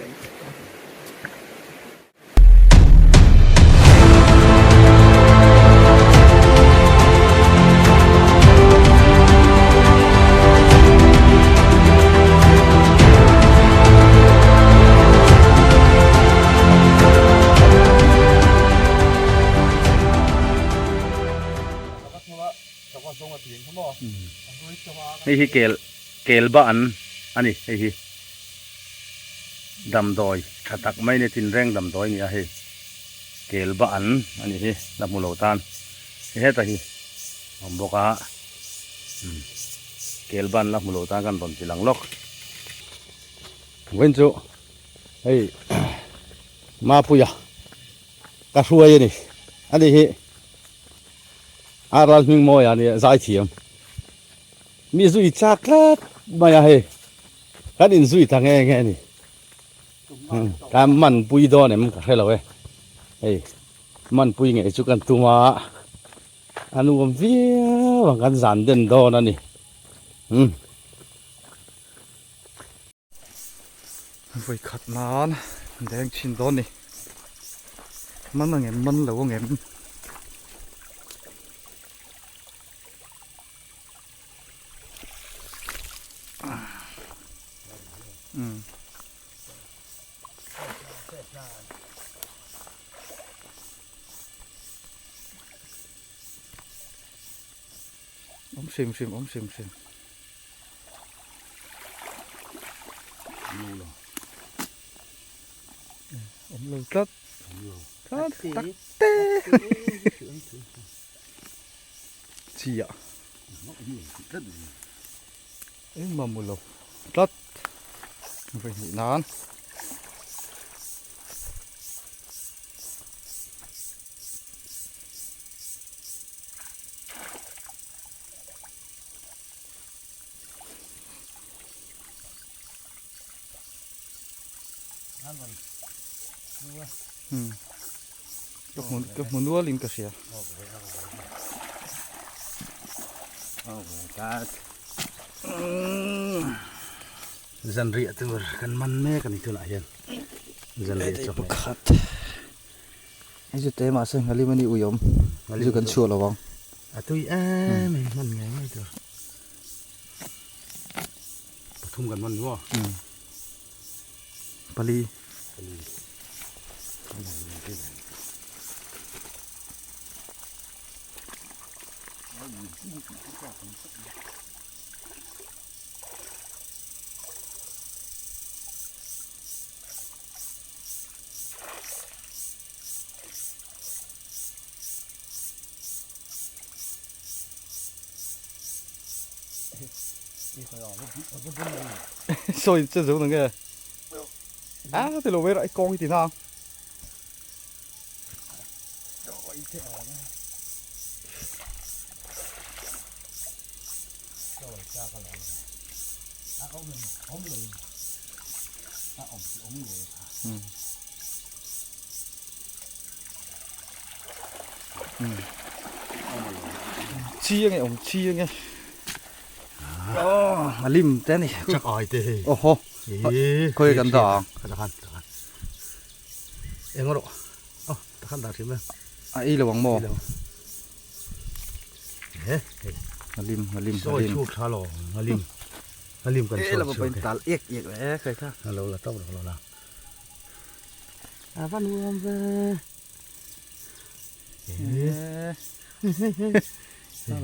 Hei hi kel kel ba an a ni hei hi damdawi tha tak mai a ni tinreng damdawi a ni a hei kel ba an a ni hi la hmu lo tan heta hi a awm bawk a kel ban la hmu lo tan kan rawn ti lang lawk vawiin chu hei Mapuia ka hruai a ni ani hi a ral hming mawi a nia zaithiam mi zui chak tlat mai a hei kan inzui ta nge nge a ni ka man pui dawn em ka hre lo e hei man pui ngei chu kan tum a a nuam viau ang kan zan den dawn a ni umm. Vawi khat nan deng chhin dawn ni. Man ang em man lo ang em. Awm hrim hrim awm hrim hrim. Awm lo tlat. Tlat tak te. Chia. Engmah mu lo tlat. Vawi hnih nan. Ka hmu nual in ka hria. Zanriah tur kan man mek a ni tunah hian zanriah chawhmeh. Pakhat. Hei chu te mahse nghalim a ni uiawm. Hei chu kan chhuah lo ang. A tui em em hman ngei ngei tur. Pathum kan man ni maw? Pali. Pali. Sawi che zo nge a ti lo ve rai kawng hi ti na Chi ange awm chi ange a lim te ani chak ai te hei awhaw khawi kan dah ang takhan takhan eng rawh aw takhan dah hrim e a ei lo ang maw a lim a lim sawi chhuk tha lo a lim a lim kan sawi chhuk tal ek ek e khai kha lo la tawp lo la a va nuam ve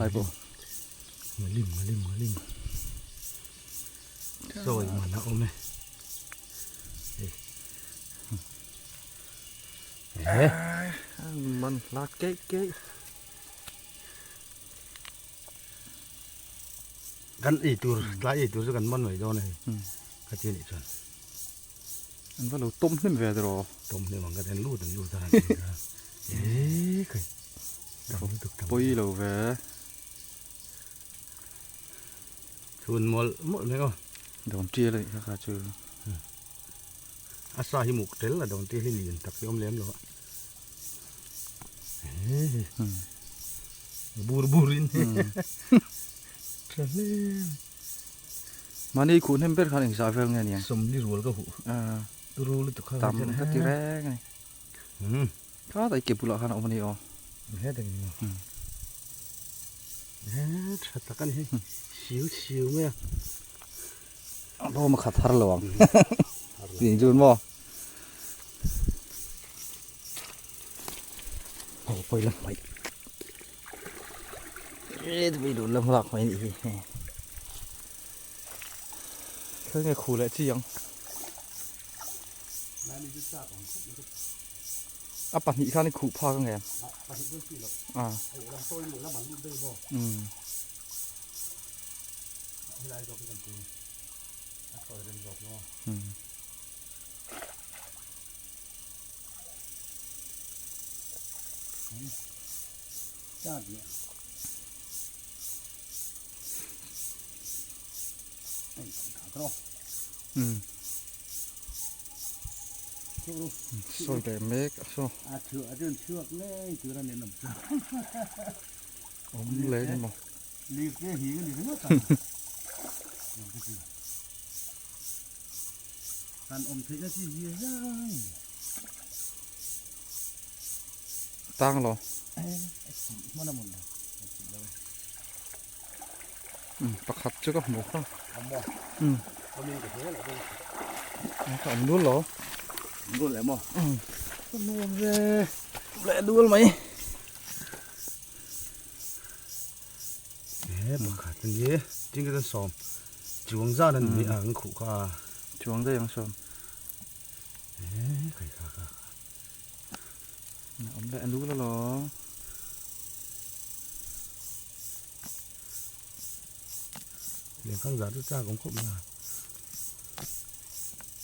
lai pawh a lim a lim a lim sawi man a awm e man hlat keih keih Kan ei tur tlai ei tur chu kan man mai dawn a hei ka ti anih chuan. An va lo tawm hnem ve tiraw. Tawm hnem ang ka ti an lut an lut a han ti a eee kai tam lutuk tam. Pawi lo ve. Chhun mawlh mawlh mai aw. Dawn tial a nih kha kha chu. A sa hi muk tel a dawn tial hi lian tak hi awm lem lo a. Bur bur in tha hle mahni khuh hnem ber khan engzah vel nge niang sawmli rual ka huh Turu lutuk kha Tam ka ti reng a ni. Kha tai ke bulah khan a awm a ni aw. He dang ni maw. He tha tak a ni hei. Siu siu mai a. A bawm a khat har lo ang. Tih chu maw. Hei pawi lam mai. E tui dun lam lak mai nih hi. Thil nge khu leh chi ang. A pahnih khan i khuh phak ang em? A. Um. Um. Um. Sawi leh mek a saw. Awm leh ni maw. Tang lo. Pakhat chu ka hmu kha. Ka awm dul lo. Dul leh maw? Ka nuam ve. Leh dul mai. He pakhat a ni. Tin ka sawm. Chuang zan a ni ang khuh kha. Chuang daih ang sawm. He kai kha kha. Awm leh dul alawm. Lengkhang zah chu chak awm khawp mai a.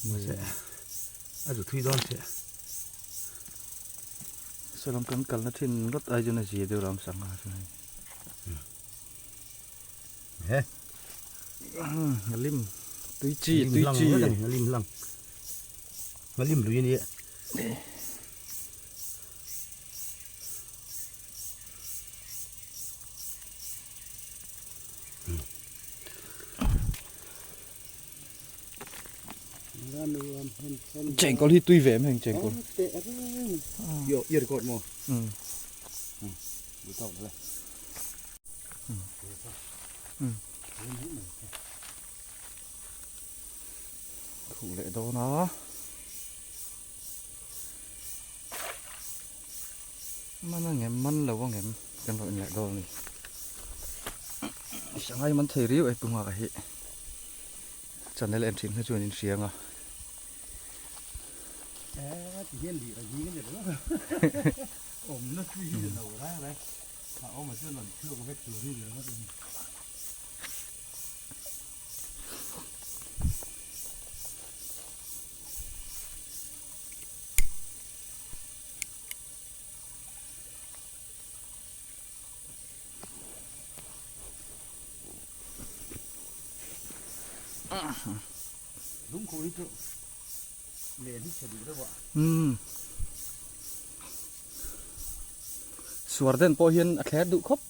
Mahse a zu thui dawn che. Salam kan kalna thin rawt ai chuan a zia deuh lam sangha chu hei. He. Ngalim tui chi tui chi. Ngalim lang. Ngalim lui a ni e. Chengkawl hi tui ve em heng chengkawl. Yo, i record maw? Um. Khuh leh dawn a. Man a ngem man lo a ngem kan rawn inleh dawn a ni. Sangai man thei riau e tunga ka hi channel en thin kha chuan in hria ang a. Suar den pawh hian a thler duh khawp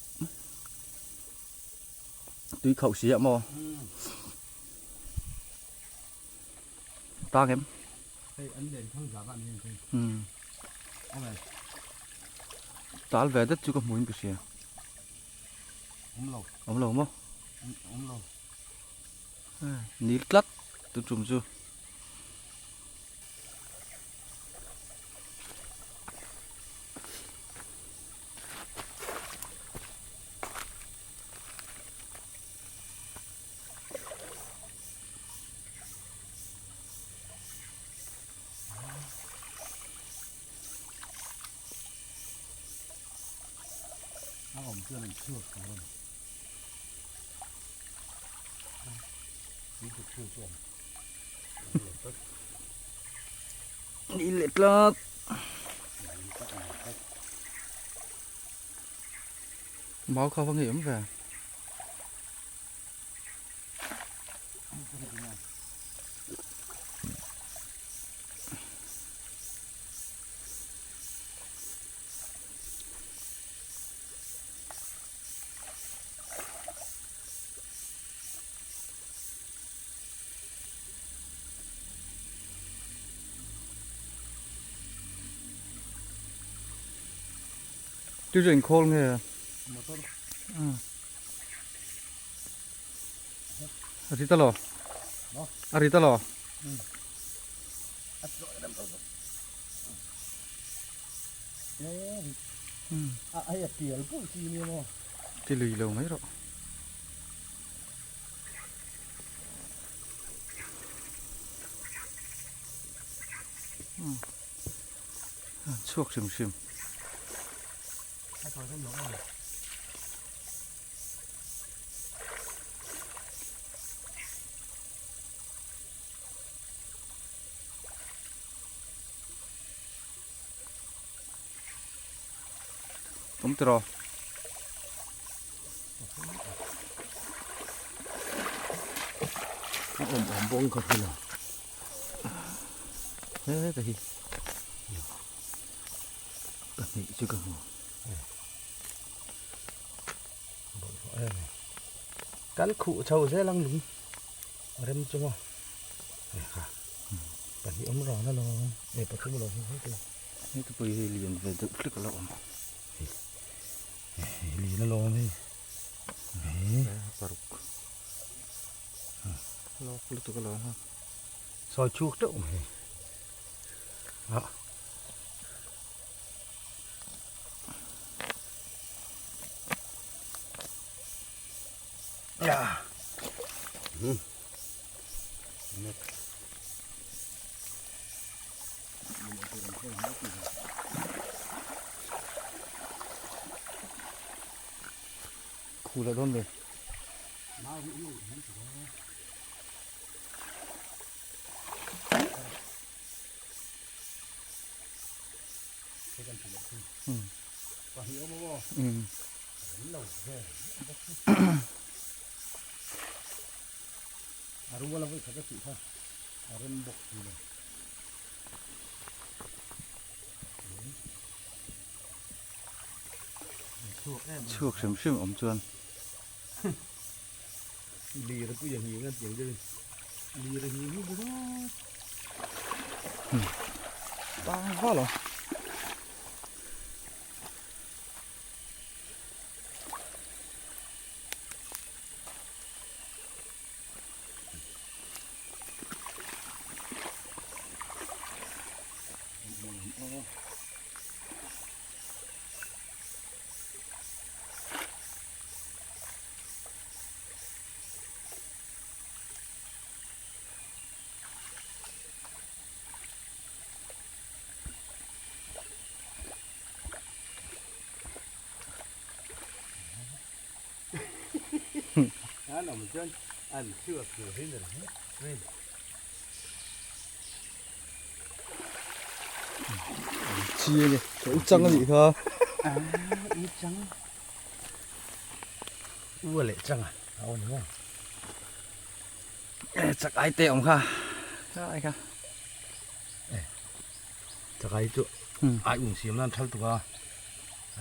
tui khauh si ah maw. Tang em? Hei an len thang zat a ni ang thei. Um. Tal ve det chu ka hmuin ka hria. Awm lo. Awm lo maw? Awm lo. Nil tlat tu tum chu. A awm chuan an chhuak tur a ni. Ni leh tlat. Mau kha va ngei awm ve. Chu chu inkhawl nge a? Motor. A ri ta lo. A ri ta lo. A hei a pial pulh chi nia maw? Ti lui lo mai rawh. Chhuak hrim hrim. Awm tiraw? A awm awm bawng kha hmuna. He ta hi. Pahnih chu ka hmu. Kan khuh chho zel ang lung rem chunga pahnih awm rang a lo e pathum lo hi te. He te pawh hi lian ve deuh hlek a lo awm. Hei lian a lo awm hei. Paruk. Lawk lutuk a lo awm a. Sawi chhuak teuh mai. Ah. Ya. Hmm. Khu la dawn ve. Chhuak hrim hrim awm chuan. Lir a pui a nghing a tiang deuhin lir a nghing hi bawk a. Tang val a. An awm chuan an chhuak tur hi ni reng. Chi a ni, u chang a nih kha. U chang. U a leh chang a, a aw ni maw? Chak ai te awm kha, kha ai kha. Chak ai chu ai ung siam nan thal tuk a.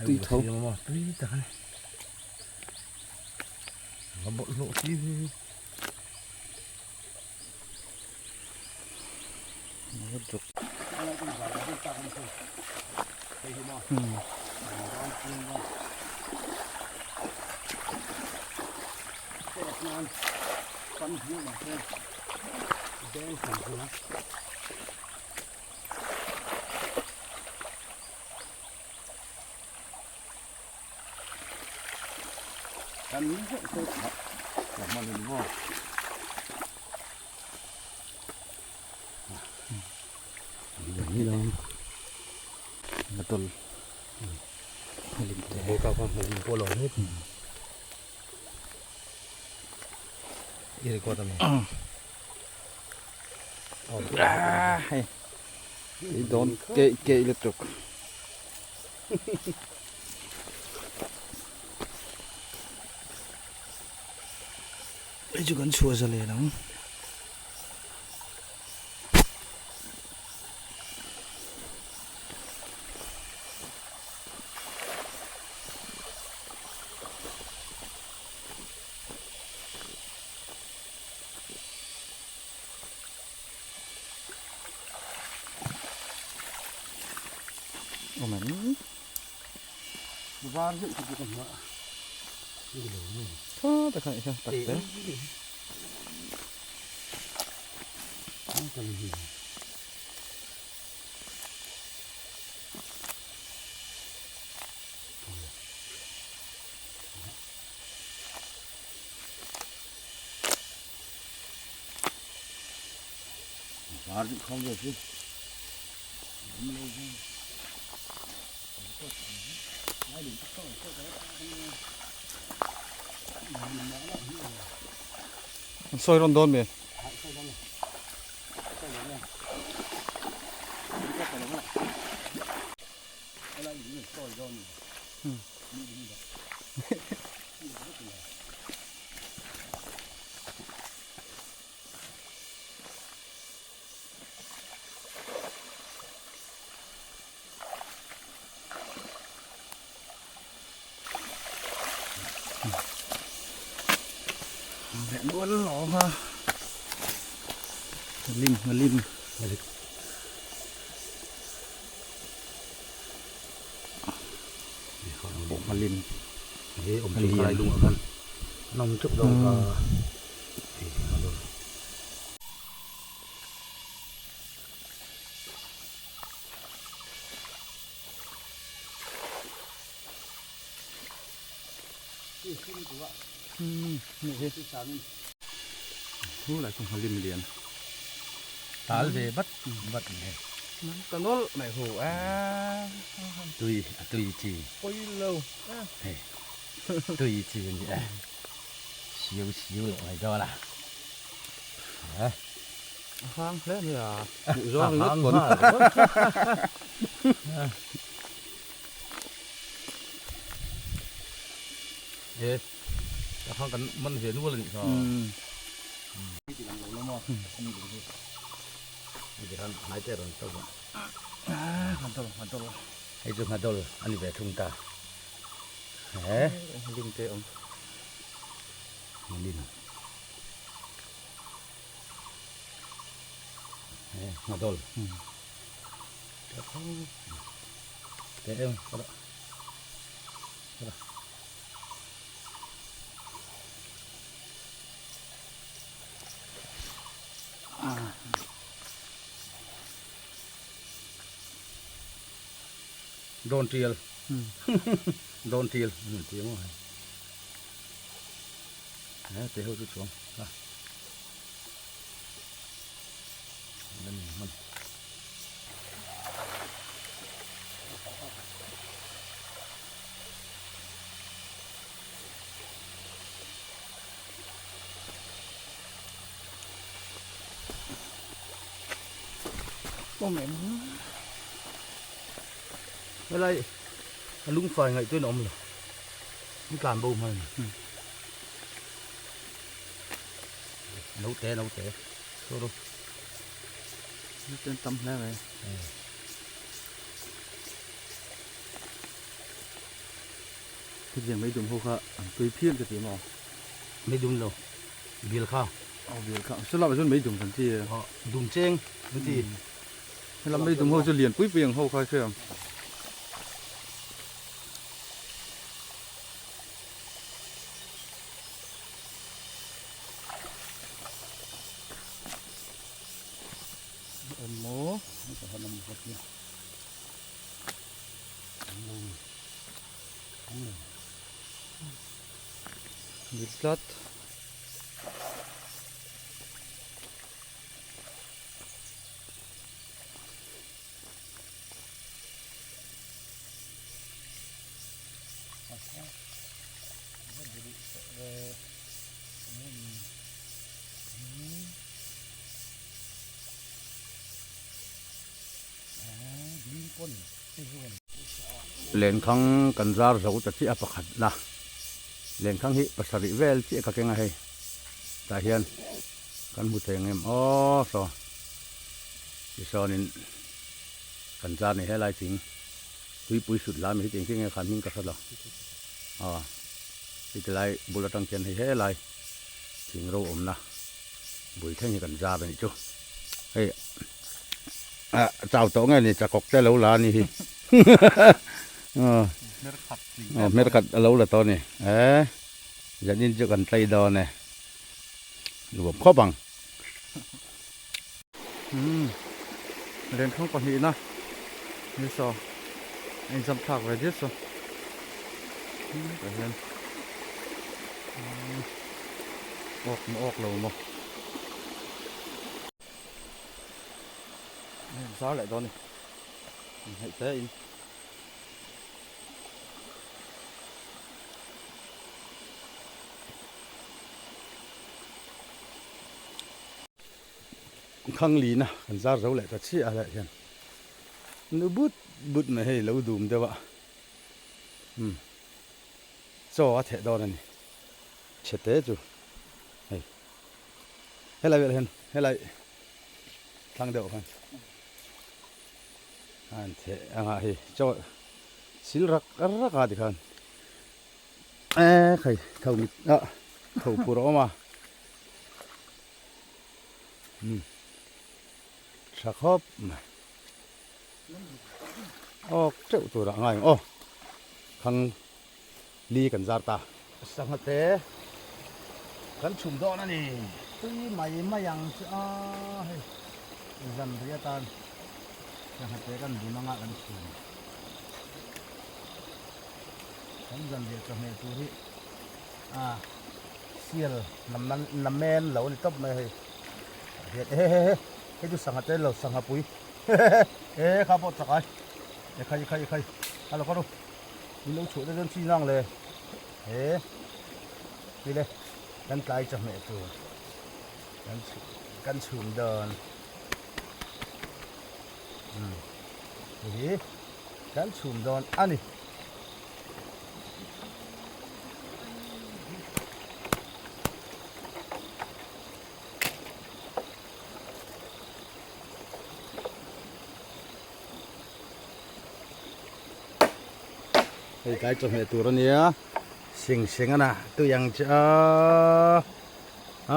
Tui tho. Tui tak a ni. A bawlhhlawh si hi. Dawn keih keih lutuk. Hei chu kan chhuah zalen ang. Awm em? Var deuh te chu ka hmu a. Tha tak khan i tak te. Var deuh khawm ve chu. An sawi rawn dawn mai. Leh nual lawm a lim a lim a lim he awm chu khalai lungah khan an awm teuh dawn ka Tal ve vat vat ni hei. Ta nawlh mai hu a. Tui a tui chi. Pawi lo. Hei tui chi a ni e. Siu siu loh mai dawn a. A hang hle mai a. Duh zawng ringawt pawn. E a hang kan man ve nual a nih kha. Hei chu nghadol a ni ve thung ta. He. Lim te awm. Lim. Nghadol. Te em ka dah. Dawn tial. Dawn tial. Tial maw hei. He te ho chu chuang. Ha. Helai a lungfai ngaihtuah in a awm lo an tlan bo hman a ni. Naute naute saw rawh. Naute an tam hle mai. Hetiang mei dum ho kha an tui phian ka ti maw? Mei dum lo, bial kha. Aw bial kha, chu lamah chuan mei dum kan ti e. Aw dum cheng kan ti. Helam mei dum ho chu lian pui pui ang ho kha hria ang. Awm maw? Bil tlat. Lenkhang kan zar zo ta chiah a pakhat na lenkhang hi pasarih vel chiah ka keng a hei tah hian kan hmu thei ang em aw saw tisawn in kan zar ni helai thing tuipui sut lam hi engtin nge khan hming ka hre lo aw heti lai bul atang khian hei helai thing ro awmna bul thleng hi kan zar a nih chu hei. Ah chau tawh nge ni chakawk te lo la a ni hi. Aw hmer khat a lo la tawh a ni e zanin chu kan tlei dawn e nuam khawp ang. Umm lenkhang pahnihna ni saw a inzam thlak ve diat saw tah hian awk maw awk lo maw zar leh dawn a ni inhnaih te in. Khang lina kan zar zo leh ta chiah a leh hian nu but but mai hei lo dum deuh a umm chaw a theh dawn a ni chhe te chu hei helai velah hian helai thlang deuh ah khan a han theh anga hei chaw sil rak rak a tikhan ekhai tho mit ah tho phur a awm a. Umm tha khawp mai awk teuh tur ah ngai ang aw khang li kan zar ta. Sangha te kan chhum dawn a ni. Tui mai mai ang chu a hei zan ri atan sangha te kan bun anga kan chhum kan zan riah chawhmeh tur hi a. Sial namen lo a ni tawp mai a hei tah hian ehe he he hei chu sangha te lo sangha pui hehehe e kha pawh chak ai e khai e khai e khai a lo kar u min lo chhuah te chuan chi nang le he ni le kan tlai chawhmeh tur kan kan chhum dawn umm hei hi kan chhum dawn a ni. Hei tlai chawhmeh tur a nia sing seng a na tui ang che a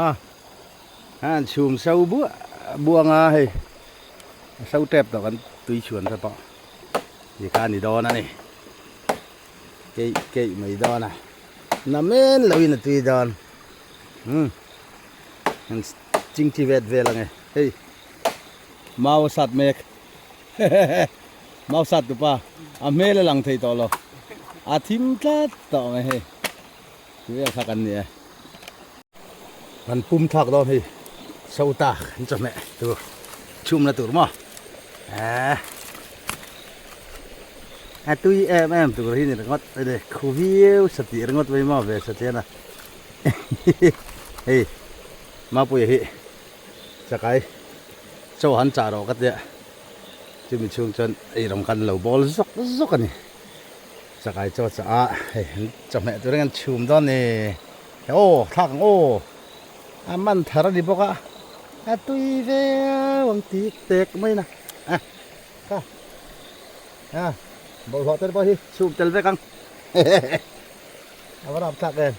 a an chhum so buah buah anga hei a so tep tawh kan tui chhuan te pawh. Ti kha a ni dawn a ni. Keih keih mai dawn a. Na men lo in a tui dawn. Umm. An chingchi vet vel ang e. Hei. Mau a sat mek. Hehehe. Mau sat tupa. A hmel a lang thei tawh lo. A thim tlat tawh ang e hei. Ti vel kha kan ni e. Kan pum thlak dawn hei sota an chawhmeh tur chhumna tur maw eeh a tui em em tur hi ni ringawt a ni khu viau satih ringawt mai maw ve satlian a hei Mapuia hi chakai chaw han chah rawh ka tia chumi chhung chuan eirawng kan lo bawl zawk zawk a ni. Chakai chaw chah a hei an chawhmeh tur hian an chhum dawn ni aw thlak ang aw a man thar a ni bawk a a tui viau ang tih tek mai na a kha a bawlhhlawh te pawh hi chhum tel vek ang hehehe a va rap thlak em.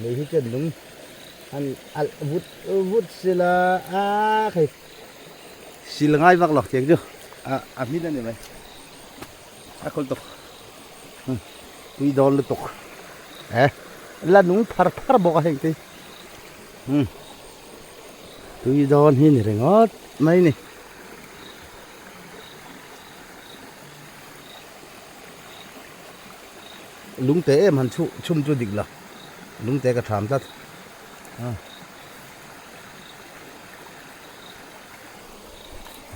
Lei hi chuan lung an alh vut vut sila a hei sil ngai vak lo tiang chu a a hmin a ni mai a khawl tuk tui dawn lutuk eh la nung phar phar bawk a heng te hi tui dawn hi ni ringawt mai ni. Lungte em han chhu chhum chu dik lo lungte ka tham tlat a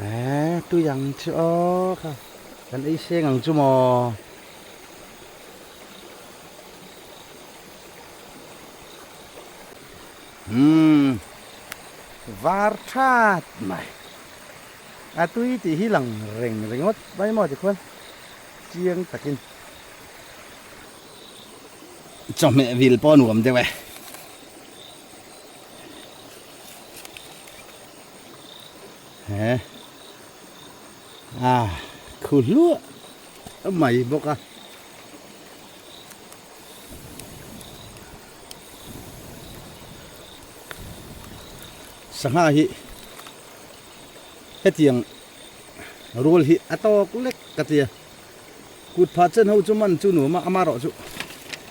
eh tui ang chu aw kha kan ei seng ang chu maw umm var that mai a tui tih hi lang reng ringawt mai maw tikhuan chiang takin. Chawhmeh vil pawh a nuam deuh e. He a khu hluah mai bawk a. Sangha hi. Hetiang rul hi a tawk lek ka tia. Kut phah chen ho chu man chu nuam a, amarawh chu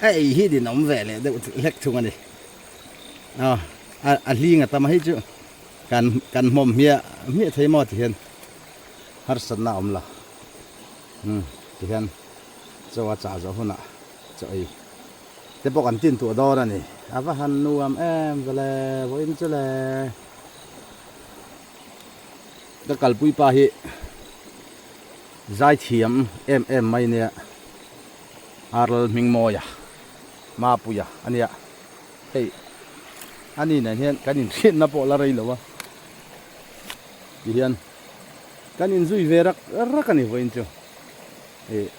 a ei hi din awm ve leh deuh hlek thung a ni. A a hling a tam a, hei chu kan kan hmawm hmiah hmiah thei maw ti hian harsatna a awm lo. Umm ti hian chaw a chah zawh hunah chaw ei te pawh kan tin tuah dawn a ni. A va han nuam em vele vawiin chu le. Ka kalpui pa hi zaithiam em em mai nia Arl Hmingmawia Mapuia a nia hei ani nen hian kan inhriatna pawh la rei lo a ti hian kan inzui ve rak rak a ni vawiin chu ih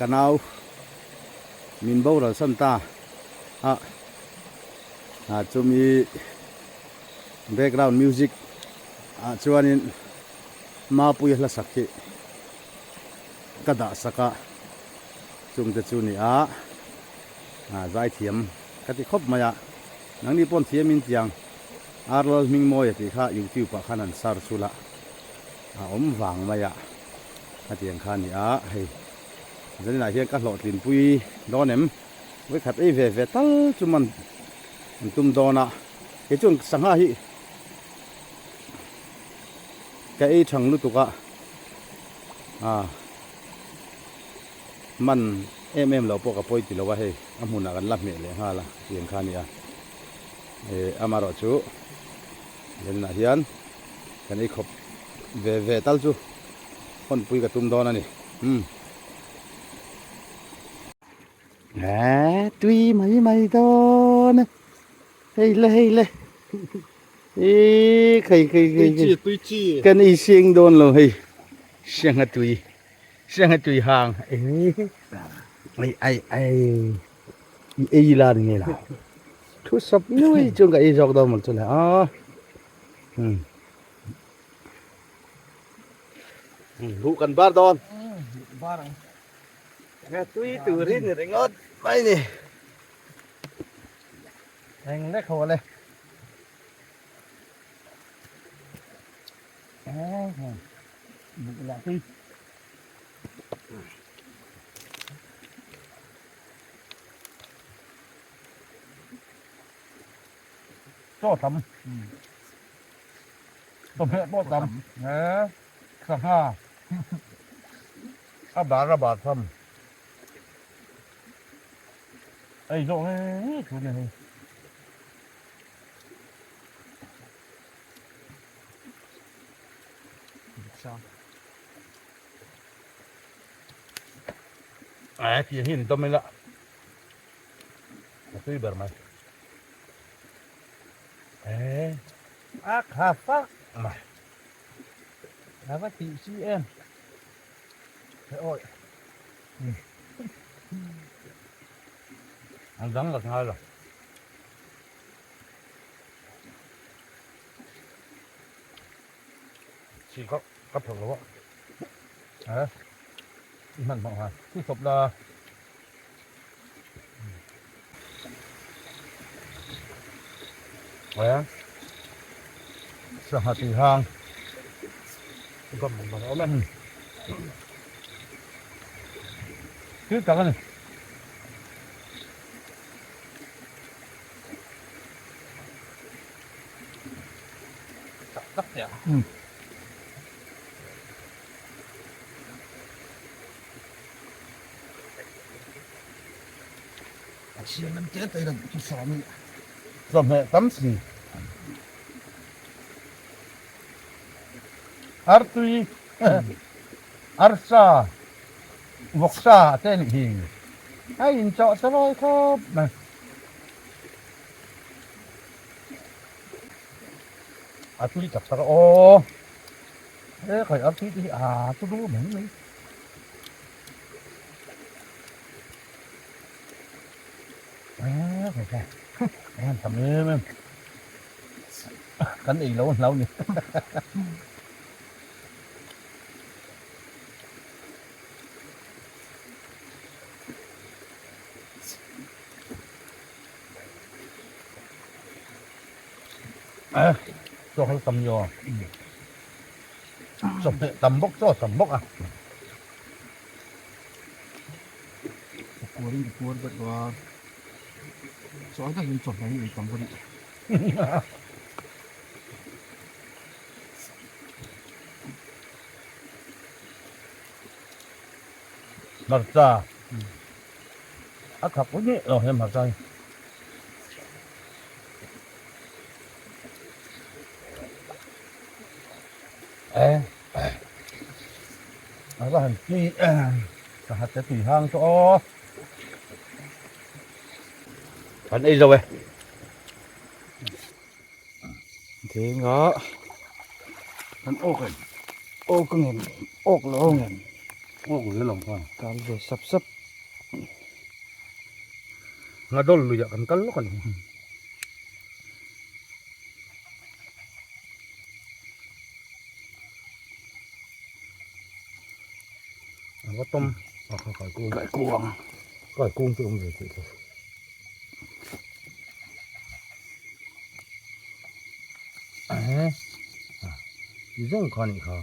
ka nau min boral san ta a. Ah chumi background music ah chuanin Mapuia hla sak hi ka dah sak a, chungte chu ni a, ah zaithiam ka ti khawp mai a, nangni pawn thiam in tiang Arlal Hmingmawia tih kha youtube ah khan an search ula a awm vang mai a, hetiang kha a ni a, hei zaninah hian ka hlawhtlinpui dawn em? Vawikhat ei ve ve tal chu man an tum dawn a, kei chuan sangha hi ka ei thang lutuk a, ah man em em lo pawh ka pawi ti lo a hei a hmunah kan la hmeh leh nghal a tiang kha a ni a, eh amaherawh chu zaninah hian kan ei khawp ve ve tal chu hawnpui ka tum dawn a ni umm. Eee tui mai mai dawn e hei le hei le eee khai khai khai tui chi tui chi kan ei seng dawn lo hei sangha tui sangha tui hang ee ai ai ai i ei la ni nge la thu sap nui chuan ka ei zawk dawn maw chu le a um buh kan bar dawn bar ang Nga tui turin ni ringawt mai ni. Eng lek ho le. Buk lah tui. Chaw tam. Chawhmeh pawh tam. Sangha. A bar a bar tham. Ei zawh nge nge thu ni hei. Ai tiang hi ni dawm ila. A tui ber mai. Ê, a kha fak mai. A va tih chi em. Ôi. An dang lak ngai lo. Chi ka ka phak lo a. Hả? Hman hmang ha. Thu sawp la. Hả? Sangha tui hang. Gam mang awm e. Thil tak a ni. Tak tak te a. A siam em te te ran chu sawm i. Chawhmeh tam si. Artui, arsa, vawksa te a nih hi. A inchawh ta lawi khawp mai. A tui tak tak a aw. He khai artui te hi a chu du mai mai. A khai khai. An tam em em. Kan ei lo hlau ni. Eh, chaw kha tam nio. Chawhmeh tam bawk, chaw tam bawk a. Ka kuar in ka kuar bet lo a, chaw ai takin chawhmeh hi ei tam ka duh. Hmarcha a thak pui nih lo he hmarcha hi. Eh a va han tui sangha te tui hang chu aw. Kan ei zo e. Denga kan awk em awk ang em awk lo ang em awk ve lo kha kal ve sap sap nga dol luiah kan kal lawk a ni a va tawm a kha kai kung kai kung kai kung chu awm ve tih chu Ti zawng kha nih kha.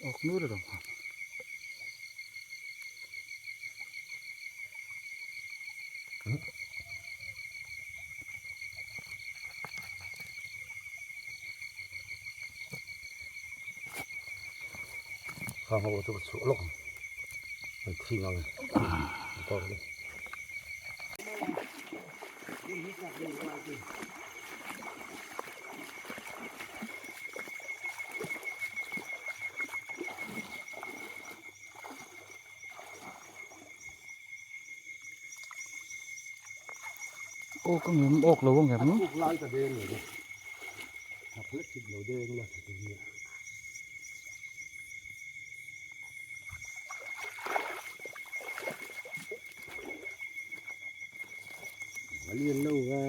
Awk nur a rawng kha. Khang ho chu ka chhuah lawk ang. An thi ngang e. Awk ang em awk lo ang em. Awk lai ka deng lo. Thak lek thik lo deng la thak nia. A lian lo ve.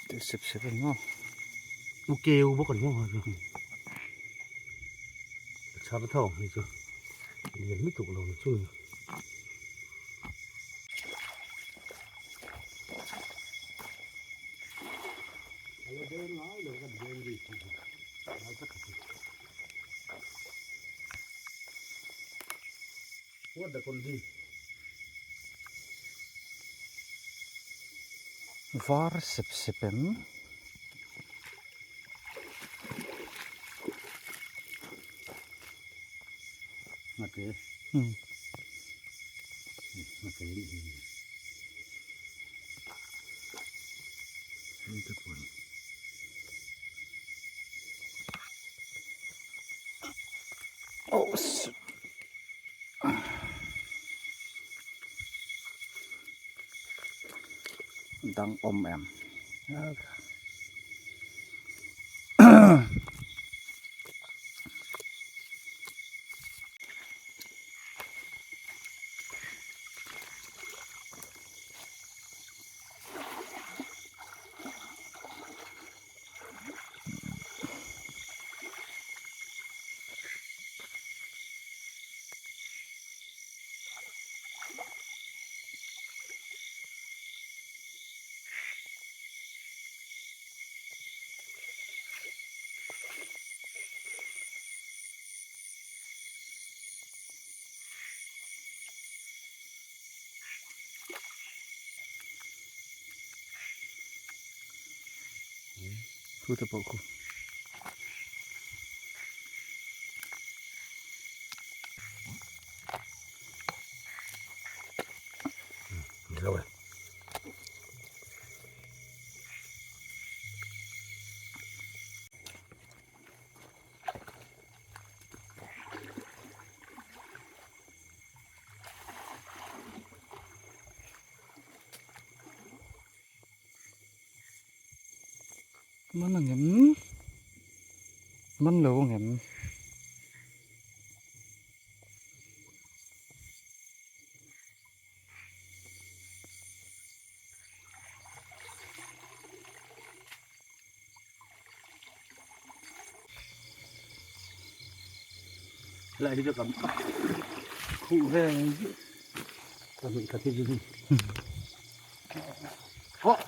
Tih sep sep a ni maw? U keu bawk a ni maw? A chhar tho ang hi chu lian lutuk lo ni chung. Var sep sep em? Ngate. Hmm. Ngate ni. Hei te pawh. Oh, shit. Dang awm em. Thu te pawh khu. Lo e. Man ang em? Man lo ang em? Helai hi chu kan khuh vel pahnih khat hi chu oh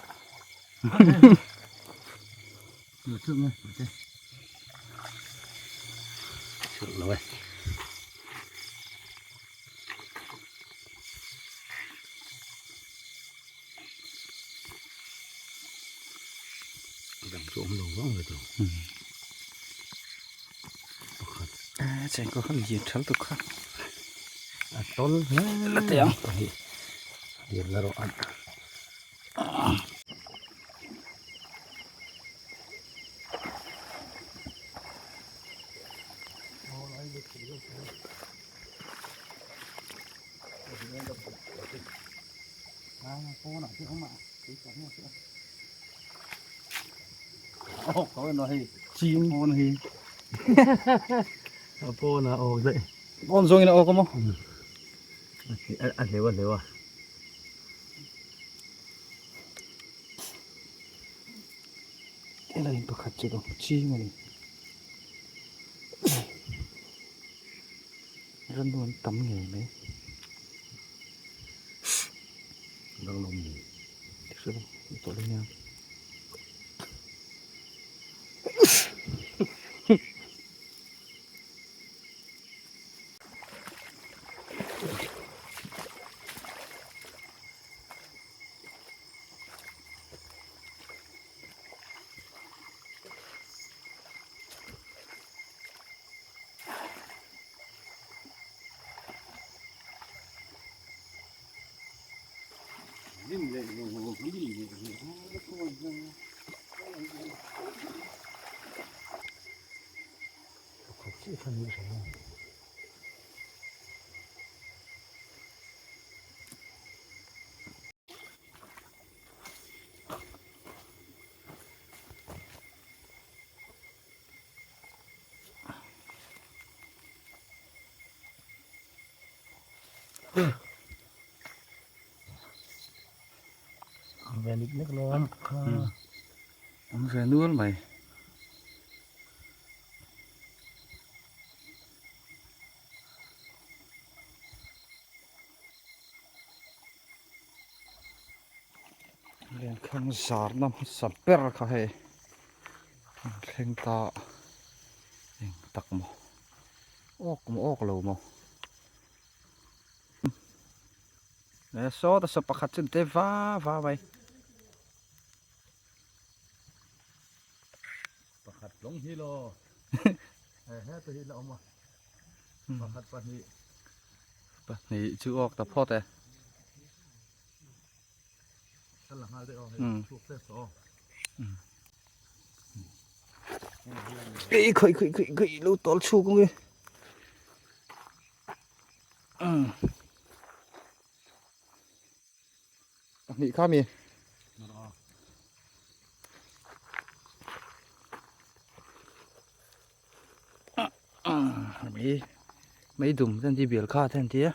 lo e. Dang chu awm lo vang ve tawh. Pakhat. Chengkaw kha lian thal tuk kha. A tawl hle la teh ang. Pahnih. Lian la rawh an. Chim pawn hi a pawn a awk daih pawn zawngin a awk a maw a hleu a hleu a helai pakhat chu ka chim a ni Ranu an tam ngei mai. Danglam ni. Hre lo, ni tawh lo nia. Ve nik nek lo ang kha. Awm ve nual mai. Lenkhang zarna hmasa ber kha hei an thleng ta eng tak maw awk maw awk lo maw e sawta saw pakhat chu te va va mai pakhat lawng hi lo he heta hi la awm a pakhat pahnih pahnih chu awk ta phawt e Ei khawi khawi khawi khawi lo tawl chhuk ang e. Pahnih kha mi. Mei mei dum ten ti bial kha ten ti a.